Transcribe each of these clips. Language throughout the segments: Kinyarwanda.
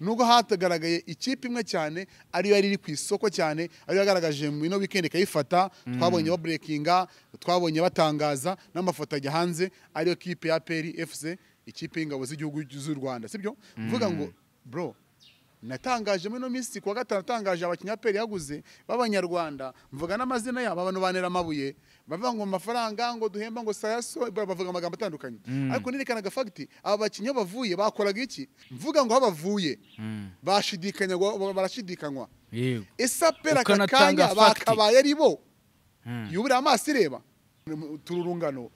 Nubwo hatagaragaye ikipe imwe cyane ariyo yari iri ku isoko cyane, ariyo yagaragaje mu ino weekend ikayifata, twabonye ba breakinga, twabonye batangaza n'amafoto ajya hanze, ariyo kipe ya APR FC, ikipe y'ingabo z'igihugu z'u Rwanda, sibyo? Mvuga ngo bro, natangaje muri ino minsi kuwa gatanu, natangaje abakinnyi APR yaguze b'abanyarwanda, mvuga n'amazina yabo, abantu banera amabuye bavuga ngo amafaranga ngo duhemba ngo sayaso, bavuga amagambo atandukanye, ariko nerekanaga fact aba bakinnyi aho bavuye bakoraga iki. Mvuga ngo aho bavuye bashidikanya, barashidikanywa. Ese APR aka Ukanatanga kanya fact. bakabaye ari bo yubura amaso ireba tururungano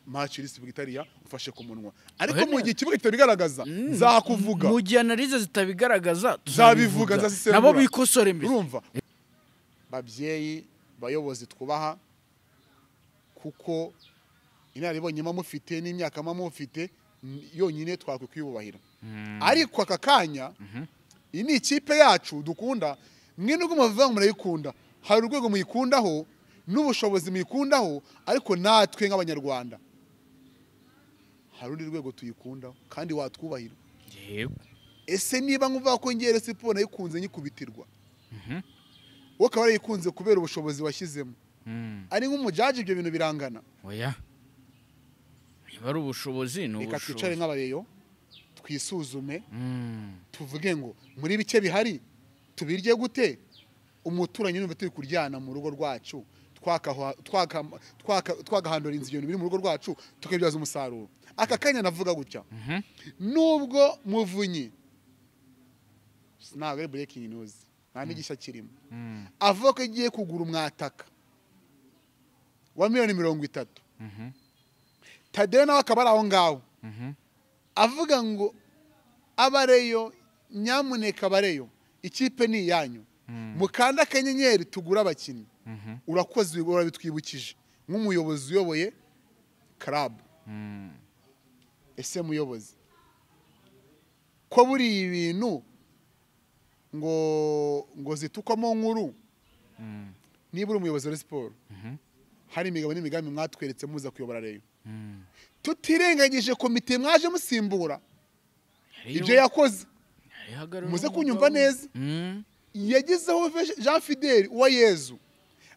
match iri Victoria ufashe ku munwa, ariko mu gihe ikibuga kitabigaragaza nzakuvuga. Mu gihe analyse zitabigaragaza Nzabivuga, tuzabivuga. nzasesengura. Nabo bikosore mbere. Urumva, babyeyi, bayobozi twubaha, kuko inararibonye mufite n'imyaka mufite yonyine twakwiye kwiyubahira, ariko aka kanya iyi ni ikipe yacu dukunda. Mwe nubwo muvuga ngo murayikunda, hari urwego muyikundaho n'ubushobozi muyikundaho, ariko natwe nk'abanyarwanda hari urundi rwego tuyikundaho kandi watwubahira. Ese niba nkuvuga ko ngiye siporo nayikunze nyikubitirwa, wowe ukaba warayikunze kubera ubushobozi washyizemo, ari nk'umujaji, ibyo bintu birangana? Oya, niba ari ubushobozi ni Reka twicare ubushobozi. nk'abareyo twisuzume, tuvuge ngo muri bike bihari tubirye gute? Umuturanyi numva turi kuryana mu rugo rwacu, twagahandura inzu, ibintu biri mu rugo rwacu tukabibyaza umusaruro. Aka kanya navuga gutya, nubwo Muvunyi, ntabwo ari breaking news, nta n'igishya kirimo, avuga ko agiye kugura umwataka wa miliyoni 30, Tadeyo nawe akaba ari aho ngaho avuga ngo abareyo nyamuneka, abareyo ikipe ni iyanyu, mukanda akanyenyeri tugure abakinnyi. Urakoze, urabitwibukije nk'umuyobozi uyoboye club. Ese muyobozi, ko buriya ibintu ngo zitukwamo nkuru, niba uri umuyobozi wa siporo, hari imigabo n'imigambi mwatweretse muza kuyobora Rayon, tutirengagije komite mwaje musimbura ibyo yakoze, muze kunyumva neza, yagezeho Jean Fidel Uwayezu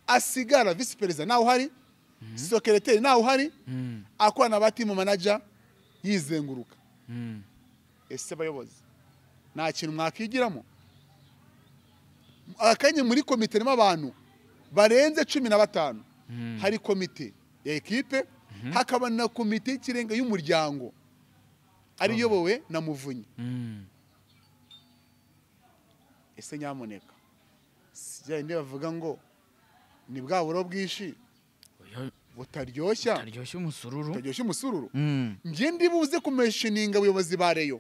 asigara visi perezida nawe uhari, secrétaire nawe uhari, akorana ba team manager yizenguruka. Ese abayobozi nta kintu mwakigiramo? Akanya muri komite harimo abantu barenze 15. Hari komite ya ekipe, hakaba na komite y'ikirenga y'umuryango ari iyobowe na Muvunyi. Ese nyamuneka, si bya bindi bavuga ngo ni bwa buro bwinshi Oya, butaryoshya butaryoshya umusururu? Butaryoshya umusururu. Njye ndi buze kumeshininga abayobozi ba Rayon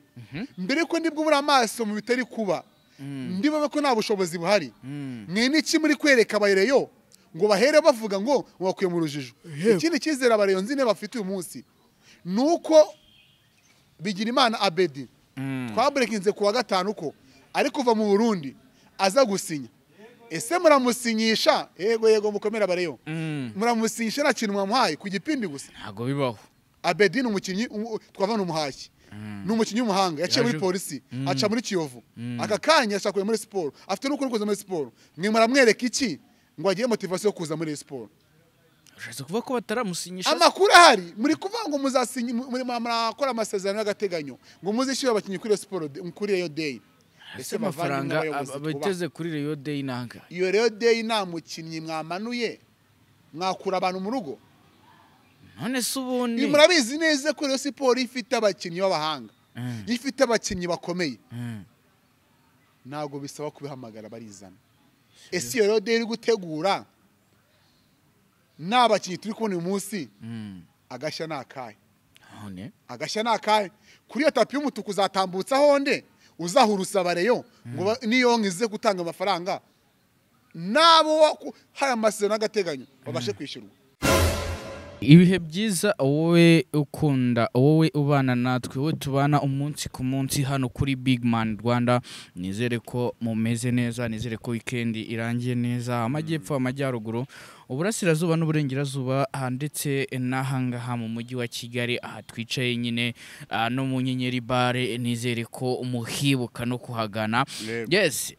mbere ko ndibwo buri amaso mu bitari kuba, ndibabe ko nta bushobozi buhari. Mwe n'iki muri kwereka abareyo ngo bahere bavuga ngo bakuye mu rujijo? Ikindi cyizere abareyo nzi ne bafite uyu munsi ni uko Bigirimana Abedi twaburekinze ku wa gatanu ko ari kuva mu Burundi aza gusinya. Ese muramusinyisha? Yego yego, mukomere abareyo. Muramusinyisha nta kintu mwamuhaye ku gipindi gusa? Ntabwo bibaho. Abedi ni umukinnyi twavuga ni umuhashyi, ni umukinnyi w'umuhanga, yaciye muri Polisi, aca muri Kiyovu, aka kanya ashaka kujya muri siporo, afite n'ukuri kuza muri siporo. Mwe muramwereka iki ngo agire motivation yo kuza muri siporo? Ushatse kuvuga ko bataramusinyisha? Amakuru ahari, muri kuvuga ngo muzasinyi, murakora amasezerano y'agateganyo ngo muzishyure abakinnyi kuri siporo, kuri Rayon Day. Ese amafaranga bavandimwe abayobozi twubaha, biteze kuri Rayon Day nanga? Iyo Rayon Day nta mukinnyi mwamanuye, mwakura abantu mu rugo? None se ubundi Ibi murabizi neza ko Rayon Siporo ifite abakinnyi b'abahanga, ifite abakinnyi bakomeye. Ntabwo bisaba kubihamagara, barizana. Ese iyo Rayon Day iri gutegura nta bakinnyi turi kubona uyu munsi, agashya ni akahe? None Agashya ni akahe? Kuri iyo tapi y'umutuku uzatambutsaho nde uzahurusa abareyo ngo niyo nkize gutanga amafaranga n'abo hari amasezerano y'agateganyo babashe kwishyurwa? Ibihe byiza, wowe ukunda, wowe ubana natwe, wowe tubana umunsi ku munsi hano kuri Big Man Rwanda, nizere ko mumeze neza, nizere ko weekend irangiye neza, amajyepfo, amajyaruguru, Uburasirazuba n'Uburengerazuba, ndetse n'ahangaha mu mujyi wa Kigali aha twicaye nyine, no mu Nyenyeri Bare. Nizere ko umuhibuka no kuhagana. Yes,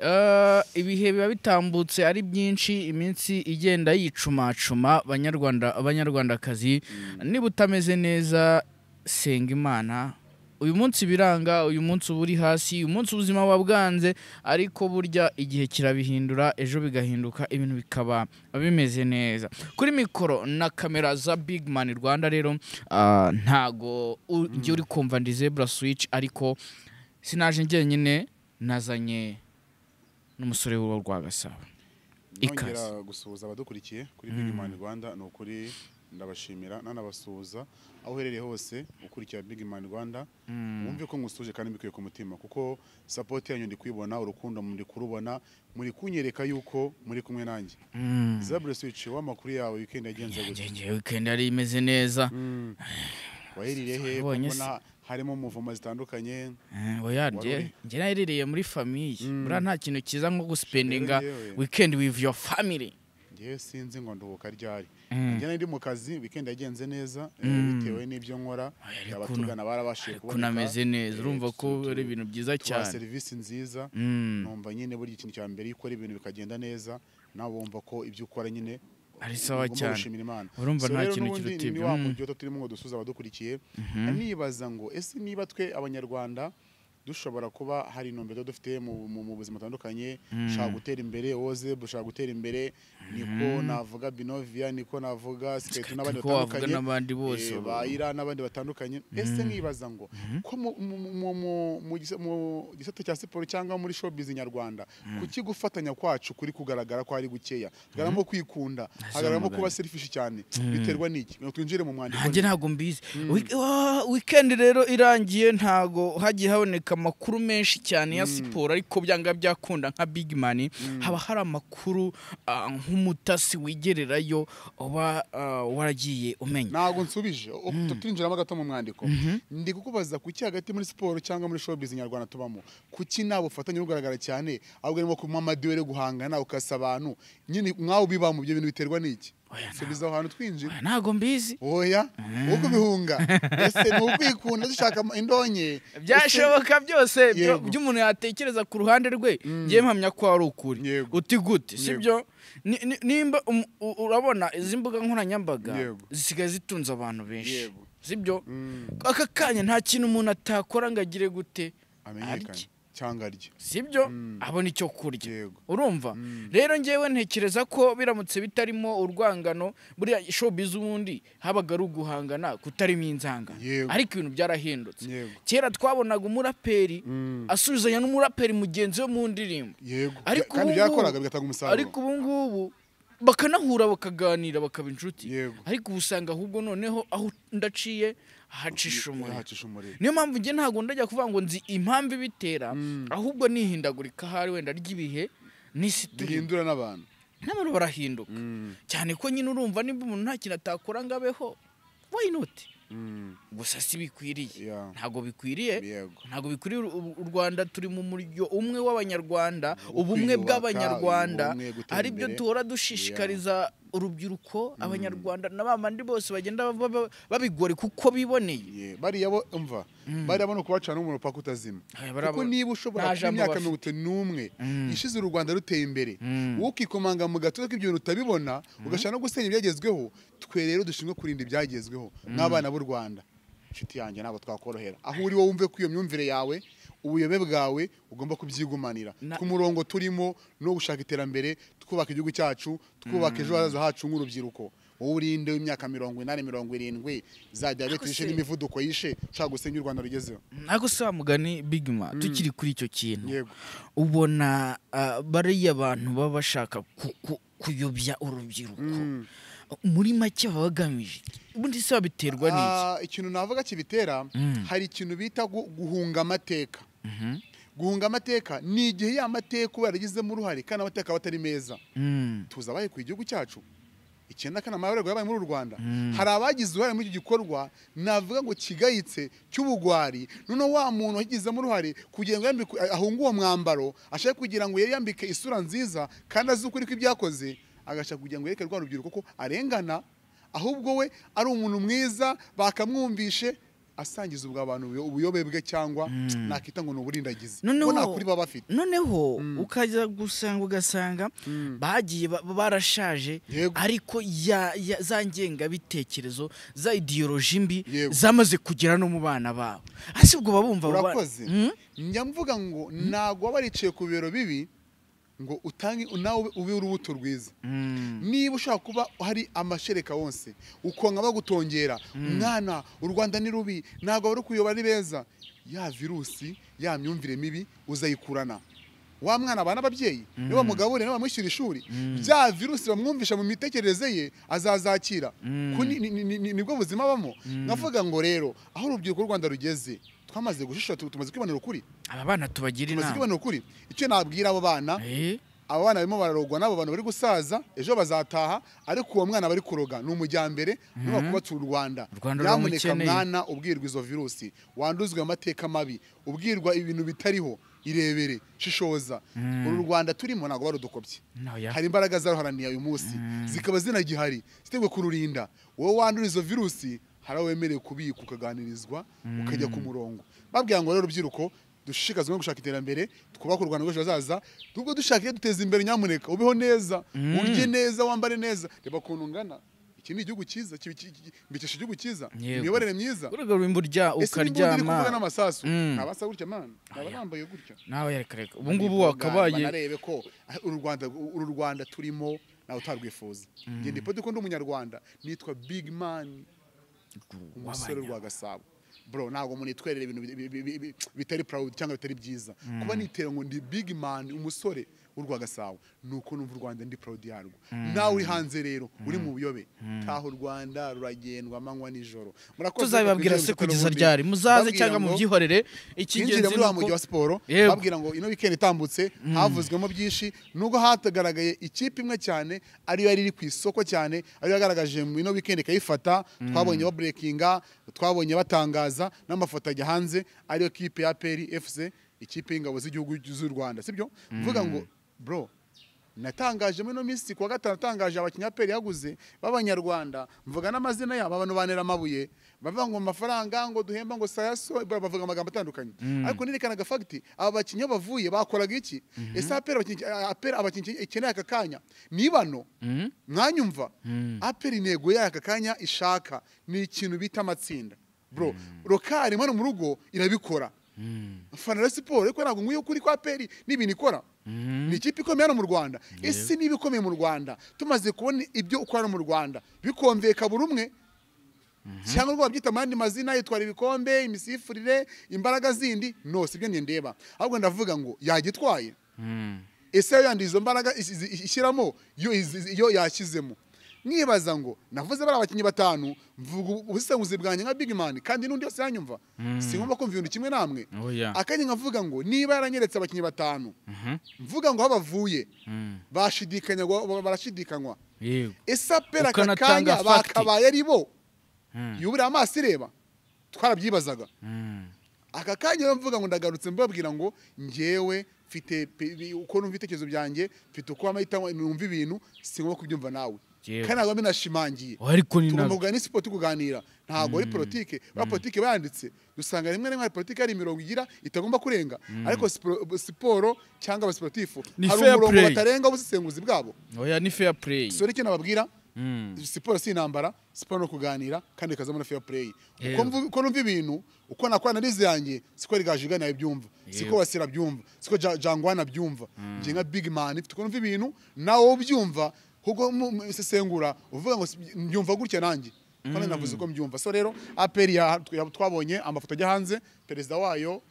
ibihe biba bitambutse ari byinshi, iminsi igenda yicumacuma. Banyarwanda, Abanyarwandakazi, niba utameze neza senga Imana. Uyu munsi biranga, uyu munsi uba uri hasi, uyu munsi ubuzima buba bwanze, ariko burya igihe kirabihindura, ejo bigahinduka, ibintu bikaba bimeze neza. Kuri mikoro na kamera za Big Man Rwanda rero, ntago njye uri kumva ndi Zebra Switch, ariko sinaje njyenyine, nazanye n'umusore w'u Rwagasabo. Ikaze. Nongera gusuhuza abadukurikiye kuri Big Man Rwanda. Ni ukuri ndabashimira, nanabasuhuza aho uherereye hose ukurikira Big Man Rwanda. Wumve ko ngusuje kandi mbikuye ku mutima, kuko support yanyu ndi kwibona, urukundo muri kurubona, muri kunyereka yuko muri kumwe nanjye. Zebra Switch, w'amakuru yawe, weekend yagenze gute? Njye weekend yari imeze neza. Wahiririye he? Wabonye Mbona harimo muvumo zitandukanye. Oya, Wari njye uri? Njye nahiririye muri famille. Buriya nta kintu cyiza nko guspendinga Rero njyewe- weekend with your family. Njyewe sinzi ngo nduhuka ryari. Njye nari ndi mu kazi, weekend yagenze neza, bitewe n'ibyo nkora. Oya, ariko Abatugana barabashije ariko kuboneka. unameze neza, urumva ko ari ibintu byiza Tubaha cyane. serivisi nziza. Numva nyine burya ikintu cya mbere, iyo ukora ibintu bikagenda neza, nawe wumva ko ibyo ukora nyine Ari sawa ugomba cyane. gushimira Imana. Urumva So nta rero kintu n'ubundi kiruta ni ibyo. wa mujyi turimo ngo dusuze abadukurikiye. Nibaza ngo ese niba twe Abanyarwanda dushobora kuba hari intumbero dufite mu buzima butandukanye, ushaka gutera imbere, woze ushaka gutera imbere, niko navuga Binovia, niko navuga Skate n'abandi Niko wavuga batandukanye, n'abandi bose. Bayira n'abandi batandukanye. Ese nkibaza ngo ko mu gisata cya siporo cyangwa muri showbiz nyarwanda, kuki gufatanya kwacu kuri kugaragara ko ari gukeya, hagaragaramo kwikunda, hagaragaramo kuba selfish cyane? Biterwa n'iki? Ngo twinjire mu mwandiko. Nanjye ntabwo mbizi. Weekend rero irangiye ntago hagiye haboneka amakuru menshi cyane ya siporo, ariko byanga byakunda nka Big Man haba hari amakuru, nk'umutasi wigererayo uba waragiye umenya. Ntabwo nsubije. Turinjiramo gato mu mwandiko. Ndi kukubaza kuki hagati muri siporo cyangwa muri showbiz nyarwanda tubamo, kuki nta bufatanye bugaragara cyane, ahubwo arimo kunywa amaduwere, guhangana, ukasa abantu nyine nkawe ubibamo? Ibyo bintu biterwa n'iki? Oya, Subiza aho hantu twinjira. Oya, ntabwo mbizi. Oya, uko bihunga, ese ni ukwikunda dushaka indonke? Byashoboka byose Yego. by'umuntu yatekereza ku ruhande rwe. Ngiye mpamya ko ari ukuri. Uti gute? Sibyo? Nimba urabona izi mbuga nkoranyambaga zisigaye zitunze abantu benshi, sibyo? Aka kanya nta kintu umuntu atakora ngo agire gute? Amenyekane Arye. cyangwa arye. Sibyo? Abona icyo kurya. Urumva rero, ngewe ntekereza ko biramutse bitarimo urwangano, buriya showbiz ubundi habaga ari uguhangana kutarimo inzangano, ariko ibintu byarahindutse. Kera twabonaga umuraperi asubizanya n'umuraperi mugenzi we mu ndirimbo. Ariko Kandi ubu byakoraga bigatanga umusaruro. Ariko ubu ngubu bakanahura, bakaganira, bakaba inshuti. Ariko ubu usanga ahubwo noneho aho ndaciye hacisha umuriro. Hacisha umuriro. Niyo mpamvu njye ntabwo ndajya kuvuga ngo nzi impamvu ibitera, ahubwo nihindagurika ahari wenda ry'ibihe n'isi turimo. Duhindura n'abantu. N'abantu barahinduka cyane, ko nyine urumva nimba umuntu nta kintu atakora ngo abeho, why not? Gusa si bikwiriye. Ntabwo bikwiriye. Ntabwo bikwiriye. U Rwanda turi mu muryo umwe w'Abanyarwanda, ubumwe Kwiyubaka, bw'Abanyarwanda, ubumwe, gutera ari byo imbere. duhora dushishikariza urubyiruko, Abanyarwanda na ba bandi bose bagenda babigoreka uko biboneye. Yeah, bariya bo, umva, bariya bo ni ukubacana n'umuriro paka utazima. Aya, bariya Kuko niba ushobora nta kuba jambo imyaka bafite. 31 ishize u Rwanda ruteye imbere, wowe ukikomanga mu gatuza ko ibyo bintu utabibona, ugashaka no gusenya ibyagezweho, twe rero dushinzwe kurinda ibyagezweho nk'abana b'u Rwanda, inshuti yanjye, ntabwo twakorohera. Aho uri wowe wumve ko iyo myumvire yawe, ubuyobe bwawe, ugomba kubyigumanira ku murongo turimo no gushaka iterambere, twubaka igihugu cyacu, twubaka ejo hazaza hacu nk'urubyiruko. Wowe urinde w'imyaka 80, 70, za diyabete yishe se- n'imivuduko yishe, ushaka gusenya u Rwanda rugezeho. Ntabwo se wa mugani, Bigma, tukiri kuri icyo kintu, Yego. ubona bariya bantu baba bashaka kuyobya urubyiruko, muri make baba bagamije iki? Ubundi se babiterwa n'iki? Ikintu navuga kibitera, hari ikintu bita guhunga amateka. Guhunga amateka ni igihe ya mateka uba yaragizemo uruhare kandi amateka aba atari meza. Tuzi abaye ku igihugu cyacu 94, amabarego yabaye muri uru Rwanda. Hari abagize uruhare muri icyo gikorwa navuga ngo kigayitse cy'ubugwari. Noneho wa muntu wagizemo uruhare, kugira ngo ahunge uwo mwambaro, ashake kugira ngo yiyambike isura nziza kandi azi ukuri kw'ibyakoze. agashaka kugira ngo yereke rwa rubyiruko ko arengana, ahubwo we ari umuntu mwiza bakamwumvishe asangiza ubwo abantu ubuyobe bwe cyangwa nakita ngo nuburindagizi ko nakuri baba bafite. Noneho ukaza gusanga ugasanga bagiye barashaje, ariko za ngengabitekerezo za ideology mbi zamaze kugera no mu bana babo. Ase ubwo babumva urakoze. Njya mvuga ngo ntago baricaye ku bibero bibi ngo utange nawe ube urubuto rwiza. Niba ushaka kuba hari amashereka wonse ukonka bagutongera mwana u Rwanda ni rubi ntago bari kuyoba ari beza, ya virusi ya myumvire mibi uzayikurana wa mwana abana ababyeyi niba mugabure niba bamwishyura ishuri, bya virusi bamwumvisha mu mitekerereze ye azazakira. Nibwo buzima bamo. Navuga ngo rero aho urubyiruko rw'u Rwanda rugeze twamaze gushishura, tumaze kwibonera ukuri. Aba bana tubagira inama, tumaze kwibonera ukuri. Icyo nabwira abo bana, abo bana barimo bararogwa n'abo bantu bari gusaza, ejo bazataha, ariko uwo mwana bari kuroga ni umujyambere niba kubatura u Rwanda. Nyamuneka mwana ubwirwa izo virusi, wanduzwe amateka mabi, ubwirwa ibintu bitariho, irebere, shishoza. Uru Rwanda turimo ntago barudukopye. Hari imbaraga zaruharaniye uyu munsi zikaba zinagihari, ziteguye kururinda. Wowe wandura izo virusi hari awemerewe kubika ukaganirizwa ukajya ku murongo. Babwira ngo rero rubyiruko dushishikazwe no gushaka iterambere, twubaka u Rwanda rw'ejo hazaza, tubwo dushaka duteza imbere. Nyamuneka ubeho neza, urye neza, wambare neza. Reba ukuntu ngana. Iki ni igihugu cyiza, mbikesha igihugu cyiza, imiyoborere myiza. Urega urya ukaryama n'amasasu nabasa gutya man, naba nambaye gutya nawe yareka. Ubu ngubu wakabaye narebe ko uru Rwanda turimo nawe utarwifuza. Nge ndi podi ko ndi umunyarwanda, nitwa Big Man, umusore rwa Gasabo. Bro, ntago umuntu yitwerera ibintu bitari proud cyangwa bitari byiza. Kuba nitera ngo ndi Big Man, umusore w'u Gasabo, nuko numva u Rwanda ndi proud yarwo. Nawe uri hanze rero uri mu buyobe, taho u Rwanda ruragendwa amanywa nijoro. Tuzabibabwira se kugeza ryari? Muzaze cyangwa mubyihorere. Icy'ingenzi muri wa mujyi wa siporo babwira ngo ino weekend itambutse havuzwemo byinshi, nubwo hatagaragaye ikipe imwe cyane ariyo yari iri ku isoko cyane, ariyo yagaragaje mu ino weekend ikayifata. Twabonye ba breakinga, twabonye batangaza n'amafoto ajya hanze, ariyo kipe ya APR FC, ikipe y'ingabo z'igihugu z'u Rwanda, sibyo? Mvuga ngo bro, natangaje muri no minsi kuwa gatanu, natangaje abakinnyi APR yaguze b'abanyarwanda, mvuga n'amazina yabo, abantu banera amabuye bavuga ngo amafaranga ngo duhemba ngo sayaso, bavuga amagambo atandukanye. Ariko nirekanaga fact, aba bakinnyi bavuye bakoraga iki? Ese APR abakinnyi APR abakinnyi ikeneye aka kanya ni bano mwanyumva? APR intego yayo aka kanya ishaka ni ikintu bita amatsinda. Bro, rokari mwana mu rugo irabikora. Fana la siporo ariko ntabwo nkwiye kuri kwa APR n'ibintu ikora. Ni ikipe ikomeye hano mu Rwanda. Ese niba ikomeye mu Rwanda, tumaze kubona ibyo ukora mu Rwanda bikomveka buri umwe, cyangwa ngo babyita amandi mazina, yitwara ibikombe, imisifurire, imbaraga zindi, no sibyo ndeba. Ahubwo ndavuga ngo yagitwaye. Ese yandi izo mbaraga ishyiramo yo yashyizemo. Mwibaza ngo navuze bari abakinnyi batanu, mvuga ubusesenguzi bwanjye nka Big Man, kandi n'undi yose yanyumva. Singomba kumva ibintu kimwe namwe. Akanye nkavuga ngo niba yaranyeretse abakinnyi batanu, mvuga ngo aho bavuye bashidikanya, barashidikanywa. Ese APR aka kanya bakabaye ari bo yubura amaso ireba, twarabyibazaga. Aka kanya mvuga ngo ndagarutse mbabwira ngo njyewe mfite uko numva ibitekerezo byanjye, mfite uko amahitamo numva ibintu, singomba kubyumva nawe. Kandi ntabwo binashimangiye. Tugomba kuganira siporo, tukuganira ntabwo ari politike. Ba politike banditse dusanga rimwe rimwe politike ari imirongo igira itagomba kurenga, ariko siporo cyangwa abasportifu hari umurongo batarenga ubusesenguzi bwabo. Oya, ni fair play. So nicyo nababwira, siporo si intambara, siporo no kuganira kandi ikazamo na fair play. Uko numva ibintu, uko nakora analize yanjye, siko Rigajigana yabyumva, siko Wasira byumva, siko Jangwana byumva. Nje nka Big Man mfite uko numva ibintu, nawe ubyumva hugo sesengura uvuga ngo mbyumva gutya nanjye kandi navuze ko mbyumva. So rero APR twabonye amafoto ajya hanze, perezida wayo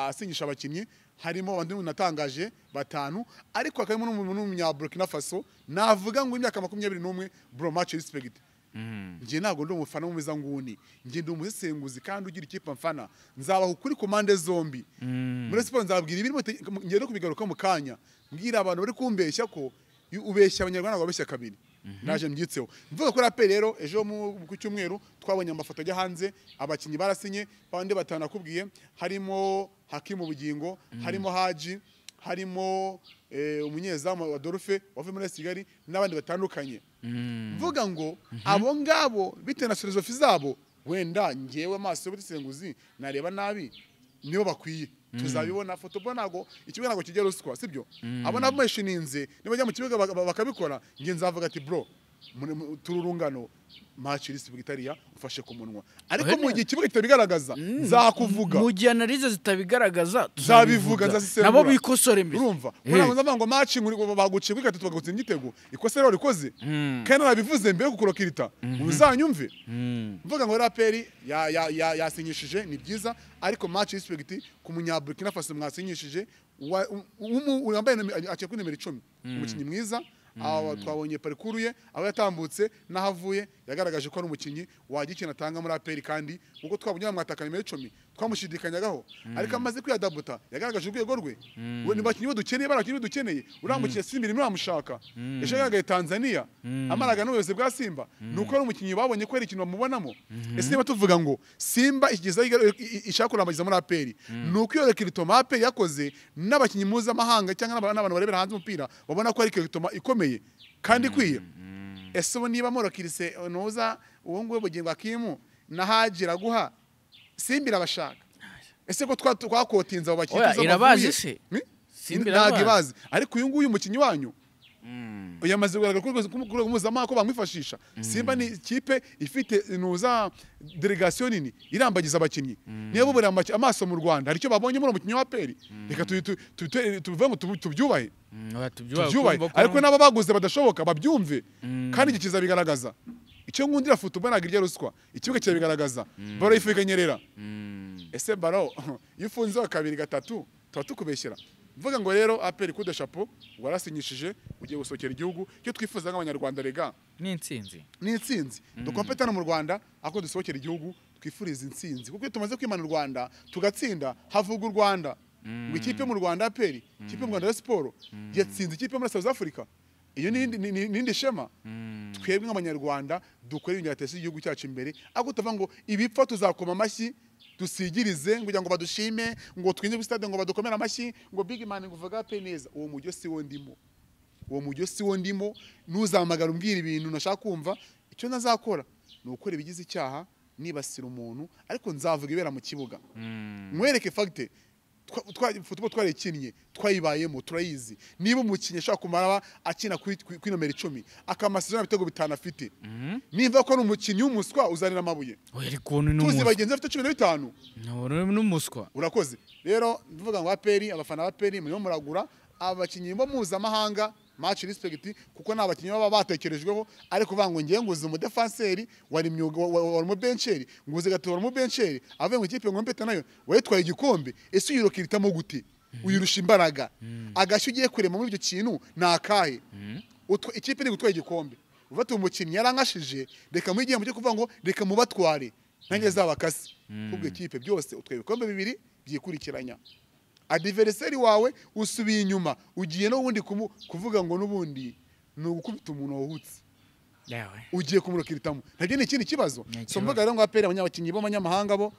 asinyisha abakinnyi, harimo abandi natangaje batanu, ariko hakabamo n'umuntu w'umunya Burkina Faso navuga ngo imyaka 21, bro, match respect. Nje ntabwo ndi umufana w'umuza nguni, nje ndi umusesenguzi kandi ugira ikipe mfana, nzabaho kuri komande zombi. Muri siporo nzabwira ibirimo, ngiye no kubigaruka mu kanya, mbwira abantu bari kumbeshya ko ubeshya abanyarwanda babeshya kabiri. Naje mbyitseho mvuga ko APR rero ejo ku cyumweru twabonye amafoto ajya hanze, abakinnyi barasinye bandi batanu nakubwiye, harimo Hakimu Bugingo, harimo Haji, harimo umunyezamu wa Adolphe wavuye muri Kigali n'abandi batandukanye. Mvuga ngo abo ngabo bitewe na filozofi zabo, wenda ngewe amaso y'ubusesenguzi nareba nabi nibo bakwiye. Tuzabibona football ntago ikibuga ntago kijya ruswa, sibyo? Abo nabo meshininze nibajya mu kibuga bakabikora, nge nzavuga ati bro tururungano match iri Victoria ufashe ku munwa. Ariko mu gihe ikibuga kitabigaragaza nzakuvuga, mu gihe analyse zitabigaragaza tuzabivuga, nzasesengura nabo bikosore mbere. Urumva ko nzavuga ngo match baguciye kuri gatatu bagutsinda igitego, ikosa rero rikoze kandi nabivuze mbere kukurokirita uzanyumve. Mvuga ngo APR yasinyishije ni byiza, ariko match respect ku munya Burkina Faso mwasinyishije wambaye aciye kuri nimero 10, umukinnyi mwiza. Aho twabonye parcours ye, aho yatambutse n'ahavuye, yagaragaje ko ari umukinnyi wagira ikintu atanga muri APR, kandi ubwo twabonye bamwataka nimero 10 twamushidikanyagaho, ariko amaze kwiyadabuta yagaragaje urwego rwe. Ni bakinnyi dukeneye, barakinnyi dukeneye. Uramukiye Simba rimwe uramushaka, ejo yagaragaye Tanzania amaraga n'ubuyobozi bwa Simba, nuko ari umukinnyi babonye ko ari ikintu bamubonamo. Ese niba tuvuga ngo Simba ikigeza ishaka kurambagiza muri APR, nuko iyo recruitment APR yakoze n'abakinnyi mpuzamahanga cyangwa n'abantu barebera hanze umupira babona ko ari recruitment ikomeye kandi ikwiye. Ese ubu niba morokirise nuza uwo nguwo Bugingo Hakimu na Haji guha Simba irabashaka, ese ko twakotinze abo bakinnyi tuza irabazi se? Simba irabazi, ariko uyu nguyu umukinnyi wanyu yamaze kugaragara ku rwego mpuzamahanga ko bamwifashisha. Simba ni ikipe ifite nuza delegation nini irambagiza abakinnyi, niba bubura amaso mu Rwanda hari icyo babonye muri umukinnyi wa APR, reka tubivuge ngo tubyubahe, tubyubahe. Ariko n'aba baguze badashoboka babyumve, kandi iki kizabigaragaza. Icyo nkundira football ntabwo irya ruswa, ikibuga kirabigaragaza. Baro ifuka nyerera, ese baro iyo ufunze kabiri gatatu tuba tukubeshyera. Mvuga ngo rero APR coup de chapeau, warasinyishije ugiye gusohokera igihugu. Icyo twifuza nk'abanyarwanda rega ni intsinzi, ni intsinzi. Dukompetana mu Rwanda ako dusohokera igihugu, twifuriza intsinzi, kuko iyo tumaze kwimana u Rwanda tugatsinda havuga u Rwanda. Ngo ikipe mu Rwanda APR, ikipe mu Rwanda Sport yatsinze ikipe muri South Africa, iyo ni shema. Twebwe nk'abanyarwanda dukora ibintu byateza igihugu cyacu imbere, ako tuva ngo ibipfa tuzakoma amashyi dusigirize kugira ngo badushime, ngo twinjire kuri stade ngo badukomere amashyi, ngo big man ngo uvuga pe neza. Uwo mujyo si wo ndimo, uwo mujyo si wo ndimo. Ntuzamagara umbwira ibintu nashaka kumva. Icyo nazakora ni ukora ibigize icyaha nibasira umuntu, ariko nzavuga ibera mu kibuga, mwereke fact. Football twarikinnye, twayibayemo, turayizi. Niba umukinnyi ashaka kumara akina kuri nomero 10 akamasezerano ibitego bitanu afite, nimva ko ari umukinnyi w'umuswa uzanira amabuye, tuzi bagenzi bafite 15 n'umuswa. Urakoze. Rero ndavuga ngo APR, abafana ba APR murimo muragura abakinnyi bo mpuzamahanga, match respect, kuko ni abakinnyi baba batekerejweho. Ariko uvuga ngo ngiye nguze umudefanseri wari myuga wari mu bencheri, nguze gatora mu bencheri avuye mu ikipe ngo mpeta nayo wayitwaye igikombe, ese uyirokiritamo gute? Uyirusha imbaraga. Agashyo ugiye kurema muri ibyo kintu nakahe? Ikipe iri gutwaye igikombe, ufata umukinnyi yarankashije, reka mu gihe cyo kuvuga ngo reka mubatware nange zabakase, ubwo ikipe byose utwaye ibikombe bibiri byikurikiranya. Adversary wawe usubiye inyuma, ugiye n'ubundi kuvuga ngo n'ubundi ni ugukubita umuntu wahutse, ugiye kumurokiritamo, ntabyo ni ikindi kibazo. So mvuga rero ngo APR abanyabakinnyi b'abanyamahanga bo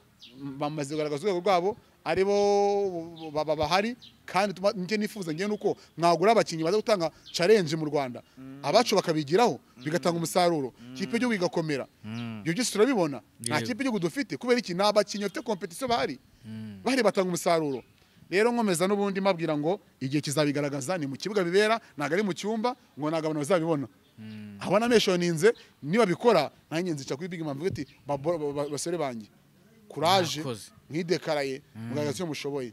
bamaze kugaragaza urwego rwabo, ari bo bahari, kandi njye nifuza ngiye nuko mwagura abakinnyi baza gutanga challenge mu Rwanda, abacu bakabigiraho bigatanga umusaruro, ikipe y'igihugu igakomera. Ibyo byose turabibona, nta kipe y'igihugu dufite kubera iki? Ni abakinnyi bafite competition bahari batanga umusaruro. Rero nkomeza n'ubundi mabwira ngo igihe kizabigaragaza, ni mu kibuga bibera, ntago ari mu cyumba ngo ntago abantu bazabibona. Abana meshoninze niba bikora nanjye nzica kuri big man mvuge ati basore banjye courage, mwidekaraye mugaragaza icyo mushoboye.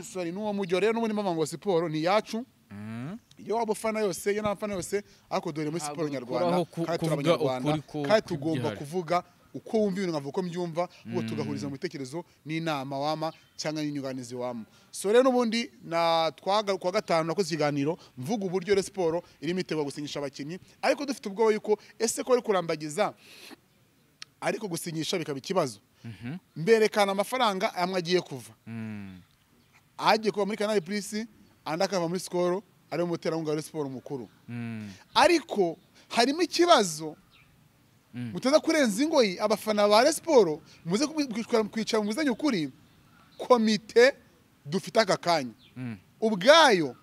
Sorry, n'uwo mujyo rero n'ubundi mbavuga ngo siporo ni yacu, iyo waba ufana yose, iyo n'abafana yose, ariko dore muri siporo nyarwanda kandi turi abanyarwanda, kandi tugomba kuvuga uko wumva ibintu nkavuga uko mbyumva, ubwo tugahuriza mu bitekerezo n'inama wama cyangwa n'inyunganizi wama. So rero n'ubundi na kwa gatanu nakoze ikiganiro mvuga uburyo Rayon Sport irimo itegura gusinyisha abakinnyi, ariko dufite ubwoba yuko ese ko bari kurambagiza ariko gusinyisha bikaba ikibazo. Mberekana amafaranga amwe agiye kuva, agiye kuva muri Canal Plus, andi akava muri Skol, ari umuterankunga wa Rayon Sport mukuru. Ariko harimo ikibazo mutaza kurenza ingoyi abafana ba Rayon Sport, muze kwicara muzanye ukuri. Komite dufite aka kanya Ubwayo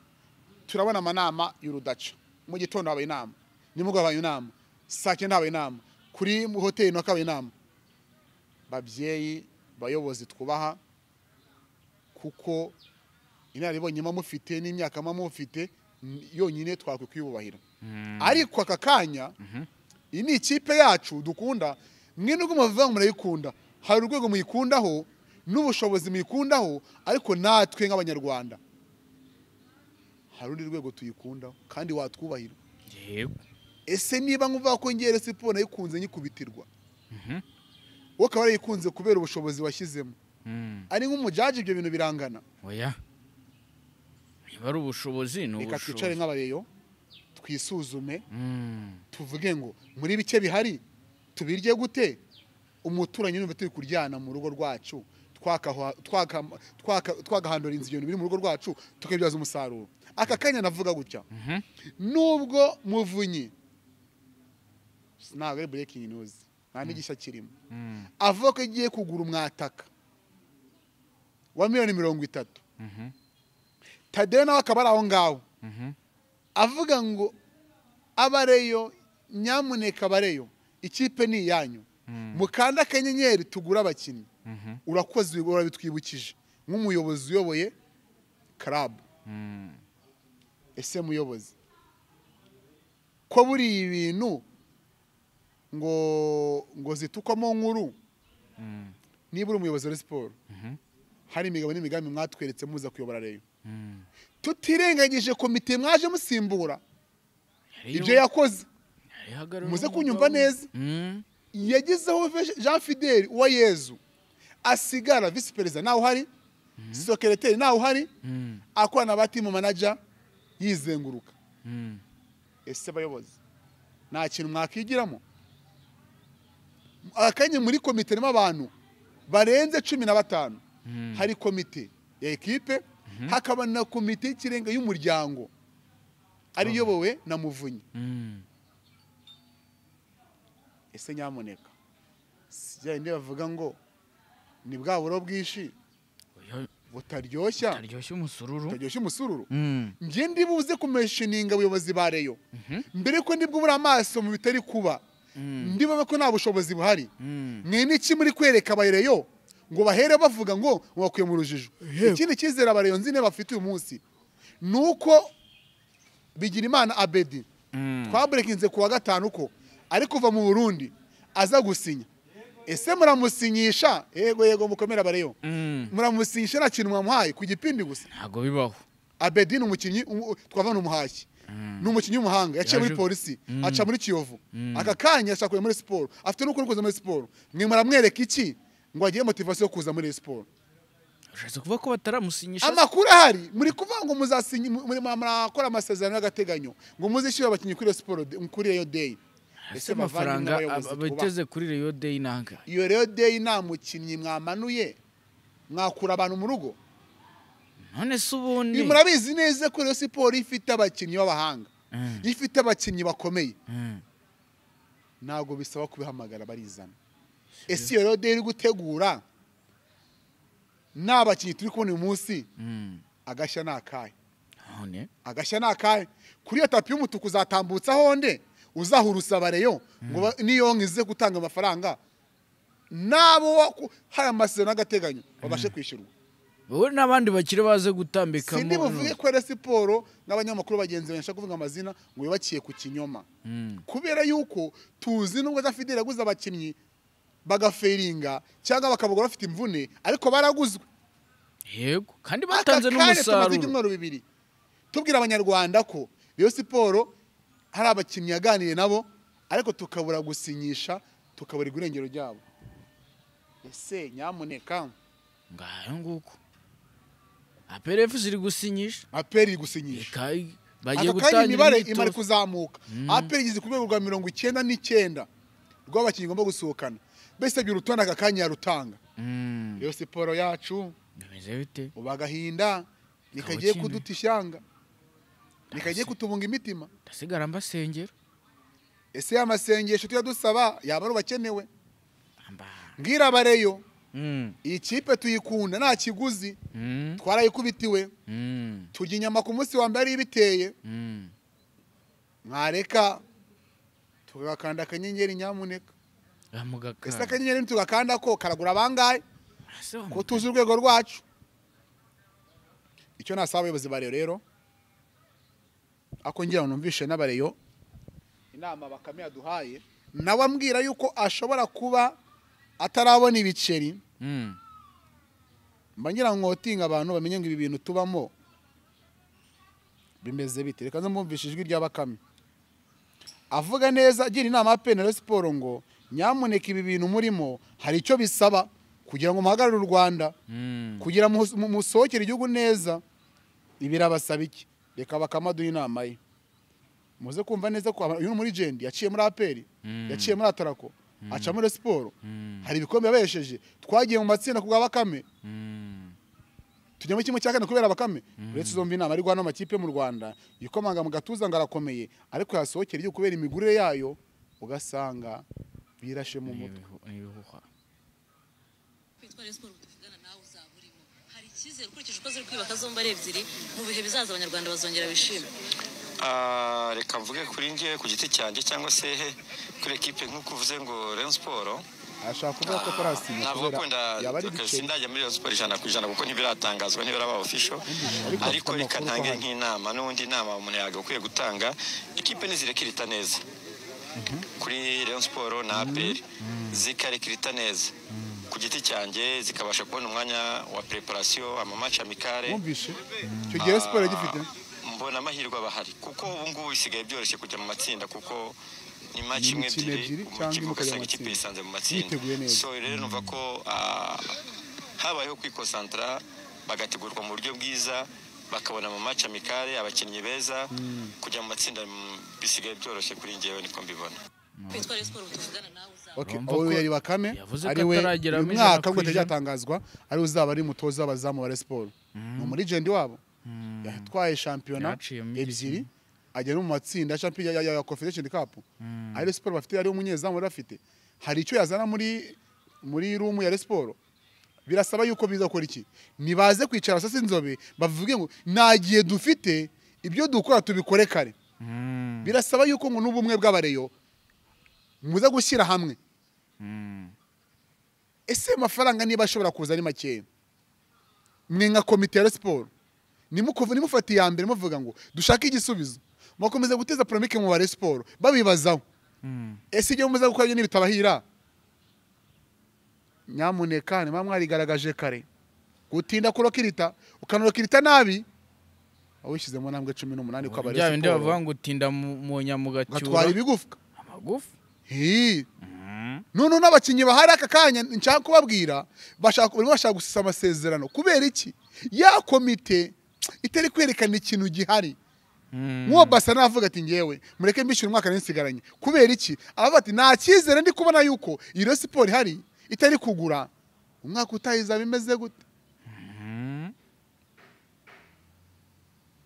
turabona amanama y'urudaca. Mu gitondo habaye inama, nimugoroba habaye inama, saa cyenda habaye inama, kuri hoteli no habaye inama. Babyeyi, bayobozi twubaha, kuko inararibonye mufite n'imyaka mufite yonyine twakwiye kwiyubahira. Ariko aka kanya iyi ni ikipe yacu dukunda, mwe nubwo muvuga ngo murayikunda, hari urwego muyikundaho n'ubushobozi muyikundaho, ariko natwe nk'abanyarwanda hari urundi rwego tuyikundaho kandi watwubahira. Yego. Ese niba nkuvuga ko ngiye siporo nayikunze nyikubitirwa, wowe ukaba warayikunze kubera ubushobozi washyizemo, ari nk'umujaji ibyo bintu birangana? Oya, niba ari ubushobozi ni Reka ubushobozi. twicare nk'abareyo twisuzume, tuvuge ngo muri bike bihari tubirye gute? Umuturanyi numva turi kuryana mu rugo rwacu, twagahandura inzu ibintu biri mu rugo rwacu tukabibyaza umusaruro. Aka kanya navuga gutya, nubwo Muvunyi ntabwo ari breaking news, nta n'igishya kirimo, avuga ko agiye kugura umwataka wa 30 miliyoni, Tadeyo nawe akaba ari aho ngaho avuga ngo abareyo nyamuneka, abareyo ikipe ni iyanyu, mukanda akanyenyeri tugura abakinnyi. Urakoze, urabitwibukije nk'umuyobozi uyoboye club. Ese muyobozi, ko buriya ibintu ngo zitukwamo nkuru, niba uri umuyobozi wa siporo, hari imigabo n'imigambi mwatweretse muza kuyobora Rayon, tutirengagije komite mwaje musimbura ibyo yakoze, muze kunyumva neza, yagezeho Jean Fidel Uwayezu asigara visi perezida nawe uhari, secrétaire nawe uhari, akorana ba team manager yizenguruka. Ese bayobozi nta kintu mwakigiramo? Akanya muri komite harimo abantu barenze 15. Hari komite ya ekipe, hakaba na komite y'ikirenga y'umuryango ariyobowe na Muvunyi. Ese nyamuneka, sijya bavuga ngo ni bwa buro bwinshi butaryoshya, butaryoshya umusururu, butaryoshya umusururu. Ngiye ndibuze kumeshininga abayobozi ba Rayon mbere ko ndibwo buri amaso mu bitari kuba, ndibabe ko nta bushobozi buhari. Mwe niki muri kwereka abareyo ngo bahere bavuga ngo bakuye mu rujijo? Ikindi cyizere abareyo nzi ne bafite uyu munsi nuko Bigirimana Abedi twabrekinze kuwa gatanu ko ari kuva mu Burundi aza gusinya. Ese muramusinyisha? Yego yego, mukomera abareyo. Muramusinyisha nta kintu mwamuhaye ku gipindi gusa? Ntago bibaho. Abedi ni umukinnyi twavana umuhashyi, ni umukinnyi w'umuhanga, yaciye muri polisi, aca muri Kiyovu, aka kanya ashaka muri siporo, afite n'ukuri kuza muri siporo. Mwe muramwereka iki ngo agire motivation yo kuza muri siporo? Ushatse kuvuga ko bataramusinyisha? Amakuru ahari muri kuvuga ngo muzasinyi, muri murakora amasezerano y'agateganyo ngo muzishyure abakinnyi kuri siporo kuri Rayon Day. Ese amafaranga abateze kuri Rayon Day nanga? Iyo Rayon Day nta mukinnyi mwamanuye, mwakura abantu mu rugo. None se ubundi murabizi neza ko Rayon Sport ifite abakinnyi b'abahanga, ifite abakinnyi bakomeye, ntago bisaba kubihamagara barizana. Ese iyo Rayon Day iri gutegura n'abakinnyi turi kubona uyu munsi, agashya ni akahe? Agashya ni akahe? Kuri iyo tapi y'umutuku uzatambutsaho nde uzahurusa abareyo ngo niyo nkize gutanga amafaranga nabo hari amasezerano y'agateganyo babashe kwishyurwa? Wowe n'abandi bakire baze gutambikamo. Sindi buvuge ko Rayon Sport n'abanyamakuru bagenzi benshi kuvuga amazina ngo yubakiye ku kinyoma, kubera yuko tuzi nubwo za Fidel yaguze abakinnyi bagaferinga cyangwa bakabugura bafite imvune, ariko baraguzwe. Yego, kandi batanze n'umusaruro. Ibyumweru bibiri tubwira abanyarwanda ko Rayon Sport hari abakinnyi yaganiriye nabo, ariko tukabura gusinyisha, tukabura irengero ryabo. Ese nyamuneka, ngayo nguko APR FC iri gusinyisha, APR iri gusinyisha, bagiye gutangira imibare imari kuzamuka. APR igeze ku rwego rwa 99 rw'abakinnyi igomba gusohokana. Bese by'urutonde aka kanya yarutanga. Rayon Sport yacu bimeze bite? Ubagahinda nikagiye kuduta ishyanga, nikagiye kutubunga imitima, ndasigara mbasengera. Ese amasengesho tuyadusaba yaba ari bakenewe? Mbwira abareyo Iyi kipe tuyikunda nta kiguzi, twarayikubitiwe, turya inyama ku munsi wa mbere ari ibiteye. Mwareka tugakanda akanyenyeri nyamuneka. Ese akanyenyeri tugakanda ko karagura bangahe? Ko tuzi urwego rwacu. Icyo nasaba abayobozi ba Rayon rero, ako ngira numvishe n'abareyo inama Bakame yaduhaye, nawe ambwira yuko ashobora kuba atarabona ibiceri. Mba ngira nkotinga abantu bamenye ngo ibi bintu tubamo bimeze bite. Reka nzamwumvishe ijwi rya Bakame avuga neza, agira inama ya Rayon Sport ngo nyamuneka ibi bintu murimo hari icyo bisaba kugira ngo muhagarare u Rwanda, kugira musohokere igihugu neza, ibirabasaba iki? Reka Bakame aduhe inama ye. Muze kumva neza ko uyu muri Jendi yaciye muri APR, yaciye muri Atarako, aca muri Sport, hari ibikombe yabesheje. Twagiye mu matsinda kubwa Bakame, tujya mu kimwe cya kane kubera Bakame. Uretse zombi inama ari guhana amakipe mu Rwanda yikomanga mu gatuza ngo arakomeye, ariko yasohokera igihugu kubera imigurire yayo, ugasanga birashe mu mutwe. Kwitwa Sport tuvugana nawe uzaburimo, hari icyizere ukurikije uko ziri kwibaka zombi ari ebyiri, mu bihe bizaza abanyarwanda bazongera bishime? Reka mvuge kuri ngiye ku giti cyanjye cyangwa se kuri equipe nk'uko uvuze ngo Rayon Sport ashaka kuvuga ko Parasi yaba ari bike, sindajya muri Rayon Sport 100% kuko ntibiratangazwa, ntibiraba official, ariko reka ntange nk'inama n'undi inama umuntu yagakwiye gutanga. Equipe nizirekirita neza kuri Rayon Sport na APR, zikarekirita neza ku giti cyanjye, zikabasha kubona umwanya wa preparation, ama match amicale. Mwumvishe icyo gihe Sport gifite mbona amahirwe abahari, kuko ubu ngubu bisigaye byoroshye kujya mu matsinda, kuko ni match imwe ebyiri cyangwa ugasanga ikipe yisanze mu matsinda. So rero numva ko habayeho kwikonsantara, bagategurwa mu buryo bwiza, bakabona mu match amicale abakinnyi beza, kujya mu matsinda bisigaye byoroshye kuri njyewe, niko mbibona. Okay, uyu yari Bakame ari we umwaka ubwo tajyatangazwa ari uzaba ari mutoza abazamu ba Sport, ni muri legend wabo, yatwaye shampiyona ebyiri, ajya no mu matsinda ya champion ya Confederation Cup. Ari Sport bafite ari umunyezamu bari bafite, hari icyo yazana muri room ya Sport. Birasaba yuko biza gukora iki? Nibaze kwicara sasa inzobe bavuge ngo nagiye dufite ibyo dukora tubikore kare. Birasaba yuko ngo n'ubumwe bw'abareyo muza gushyira hamwe. Ese amafaranga niba ashobora kuza ari make, mwe nka komite ya Sport nimufata iya mbere muvuga ngo dushake igisubizo, mukomeza guteza polemique mu bare Sport babibazaho. Ese ibyo muza gukora nibitabahira, nyamuneka nimba mwarigaragaje kare. Gutinda kurokirita ukanurokirita nabi awishyizemo ntambwe 18 ko abare Sport bavuga ngo utinda mu nyamugacyura gatwara ibigufwa amagufa. None n'abakinnyi bahari aka kanya nshaka kubabwira, bashaka gusisa amasezerano kubera iki? Ya komite itari kwerekana ikintu gihari. Mwo basa navuga ati ngewe mureke mbishyura umwaka n'insigaranye kubera iki? Aravuga ati nta cyizere ndi kubona yuko iyo siporo ihari itari kugura umwaka utayiza bimeze gute.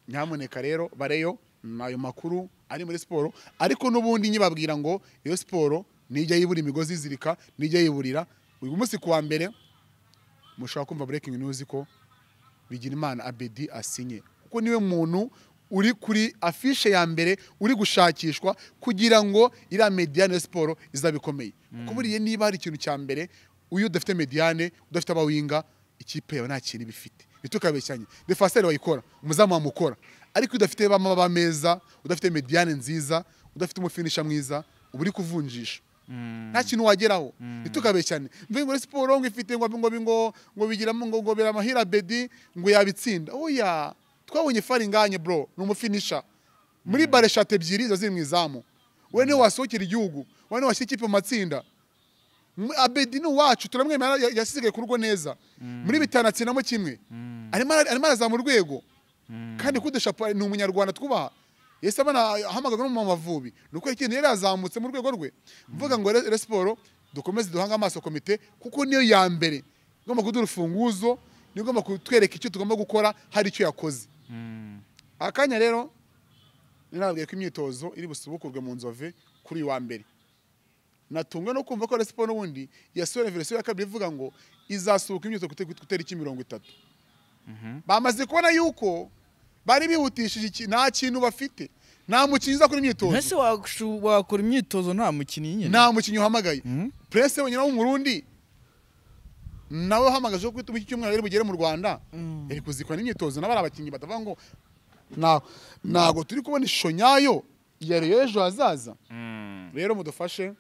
Nyamuneka rero bareyo nayo makuru ari muri siporo, ariko n'ubundi nyibabwira ngo iyo siporo nijya yibura imigozi izirika, nijya yiburira. Uyu munsi kuwa mbere mushaka kumva breaking news ko Bigirimana Abedi asinye, kuko niwe muntu uri kuri afishe ya mbere uri gushakishwa kugira ngo ira mediane siporo izabikomeye. Kuko buriye niba hari ikintu cya mbere, uyu udafite mediane, udafite abawinga, ikipe yawe nta kintu bifite. Bitukabeshyanye. Defenseur wayikora, umuzamu wamukora, ariko udafite bamaba meza, udafite mediane nziza, udafite umufinisha mwiza, uba uri kuvunjisha. Nta kintu wageraho. Bitukabeshyane. Mvuye ngo siporo ngo ifite ngo ngo ngo ngo bigiramo ngo ngo Biramahire Abedi ngo yabitsinda. Oya, twabonye Faringanye bro, ni umufinisha. Muri bare eshatu ebyiri zo ziri mu izamu. We niwe wasohokera igihugu, we niwe washyira ikipe mu matsinda. Abedi ni uwacu, turamwemera, yasigaye ku rugo neza. Muri bitanu atsinamo kimwe. Arimo arazamura urwego. Kandi kudesha ni umunyarwanda twubaha. Yese abana ahamagaga no mu Mavubi, nuko ikintu yari yazamutse mu rwego rwe. Mvuga ngo Rayon Sport dukomeze duhanga amaso komite, kuko niyo ya mbere igomba kuduha urufunguzo, niyo igomba kutwereka icyo tugomba gukora, hari icyo yakoze. Akanya rero nababwiye ko imyitozo iri busubukurwe mu Nzove kuri uyu wa mbere. Natunga no kumva ko Rayon Sport n'ubundi yasohoye verisiyo ya kabiri ivuga ngo izasubuka imyitozo ku itariki 30. Bamaze kubona yuko bari bihutishije, nta kintu bafite, nta mukinnyi uza kuri imyitozo. Ese wakora imyitozo nta mukinnyi nyine? Nta mukinnyi uhamagaye. Prince wenyine w'Umurundi nawe uhamagaje ko iki cyumweru ari bugere mu Rwanda, yari kuzikora n'imyitozo n'abari abakinnyi batavuga ngo ntago turi kubona ishusho nyayo ya Rayon ejo hazaza. Rero mudufashe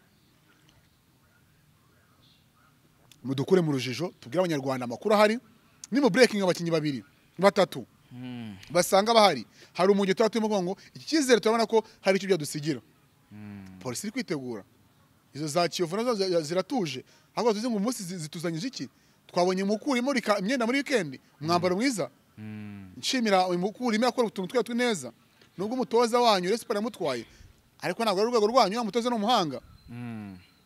mudukure mu rujijo, tubwire Abanyarwanda amakuru ahari. Ni mu breaking abakinnyi babiri batatu basanga bahari, hari umujyi tuba turimo kuvuga ngo iki cyizere turabona ko hari icyo byadusigira. Polisi iri kwitegura, izo za Kiyovu nazo ziratuje, ahubwo tuzi ngo umunsi zituzanyije iki. Twabonye Mukura imurika imyenda muri weekend, umwambaro mwiza. Nshimira Mukura imwe akora utuntu twe neza, nubwo umutoza wanyu Rayon Sport yamutwaye, ariko ntabwo ari urwego rwanyu, ya mutoza n'umuhanga.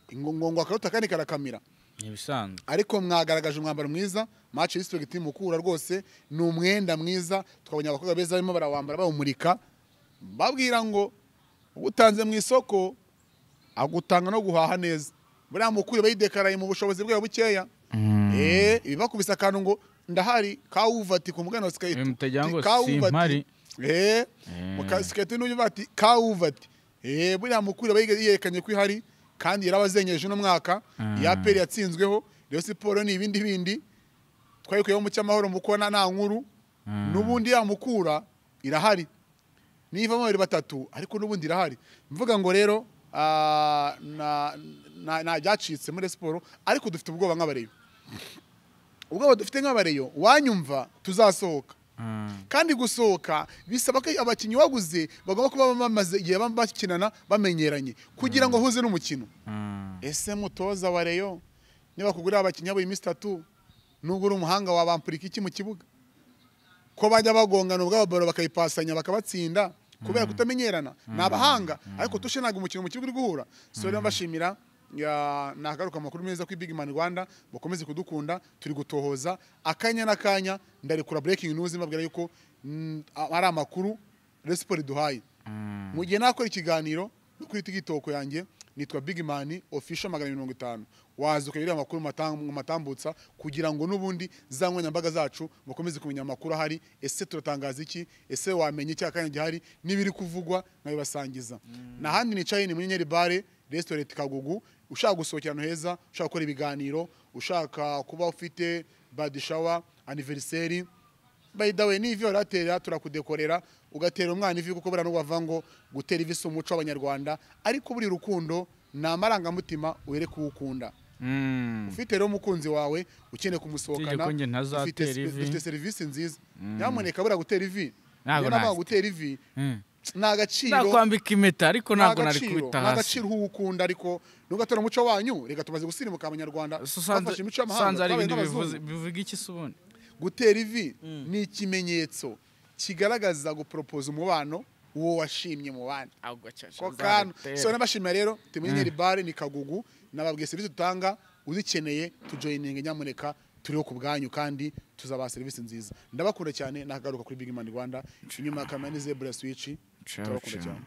Ingongo akaruta kandi karakamira ibisanzwe, ariko mwagaragaje umwambaro mwiza. Match respect Mukura rwose ni umwenda mwiza, twabonye abakobwa beza barimo barawambara bawumurika, babwira ngo utanze mu isoko agutanga no guhaha neza. Buriya Mukura bayidekaraye mu bushobozi bwayo bukeya. Ibibakubisa akantu ngo ndahari kawuvati ku mugana wa Skype, kawuvati mukasikete n'uyu bati kawuvati. Buriya Mukura bayiyerekanye ko ihari kandi yarabazenyeje no mwaka ya APR yatsinzweho. Rayon Sport ni ibindi bindi twayikuyeho mu cyamahoro mukona nta nkuru, nubundi ya Mukura irahari niva mu batatu, ariko nubundi irahari. Mvuga ngo rero na byacitse muri siporo, ariko dufite ubwoba nk'abareyo. Ubwoba dufite nk'abareyo wanyumva tuzasohoka. Kandi gusohoka bisaba ko abakinnyi waguze bagomba kuba bamaze igihe bakinana bamenyeranye kugira ngo huze n'umukino. Ese mutoza wa Rayon niba kugura abakinnyi abo iminsi 3 nubwo uri umuhanga wabampurika iki mu kibuga, ko bajya bagongana ubwabo baro bakayipasanya bakabatsinda kubera kutamenyerana? Ni abahanga ariko tushe ntabwo umukino mu kibuga uri guhura. So rero mbashimira, nagaruka amakuru meza kuri Big Man Rwanda, bakomeze kudukunda, turi gutohoza akanya n'akanya. Ndarekura breaking news mbabwira yuko ari amakuru Rayon Sport iduhaye. Mu gihe nakora ikiganiro no kuri TikTok yanjye nitwa Big Man Official 250, waza ukabira amakuru matambutsa kugira ngo nubundi za nkoranyambaga zacu mukomeze kumenya amakuru ahari. Ese turatangaza iki? Ese wamenye iki akanya gihari nibiri kuvugwa nkabibasangiza. Nahandi nicaye ni Munyenyeri Bare Restaurant Kagugu. Ushaka gusohokera ahantu heza, ushaka gukora ibiganiro, ushaka kuba ufite bad shower, anniversary, by the way ni ivi waratera turakudekorera ugatera umwana ivi, kuko buriya n'ubava ngo gutera ivi si umuco w'Abanyarwanda, ariko buri rukundo ni amarangamutima wereka uwo ukunda. Ufite rero umukunzi wawe ukeneye kumusohokana, ufite serivisi nziza, nyamuneka buriya gutera ivi, ntabwo gutera ivi ni agaciro, nakwambika impeta ariko ntabwo nari kubita hasi, ni agaciro uwo ukunda, ariko nugatera umuco wanyu. Reka tumaze gusirimuka Abanyarwanda bafashe imico y'amahanga. Bivuga iki se ubundi? Gutera ivi ni ikimenyetso kigaragaza gupropose umubano uwo washimye mu bandi. Ko kantu so nabashimira rero Munyenyeri Bare ni Kagugu, nababwiye serivisi dutanga, uzikeneye tujoininge nyamuneka, turiho ku bwanyu kandi tuzabaha serivisi nziza. Ndabakunda cyane, nakagaruka kuri Big Man Rwanda, inyuma ya kamera ni Zebra Switch. Turabakunda cyane.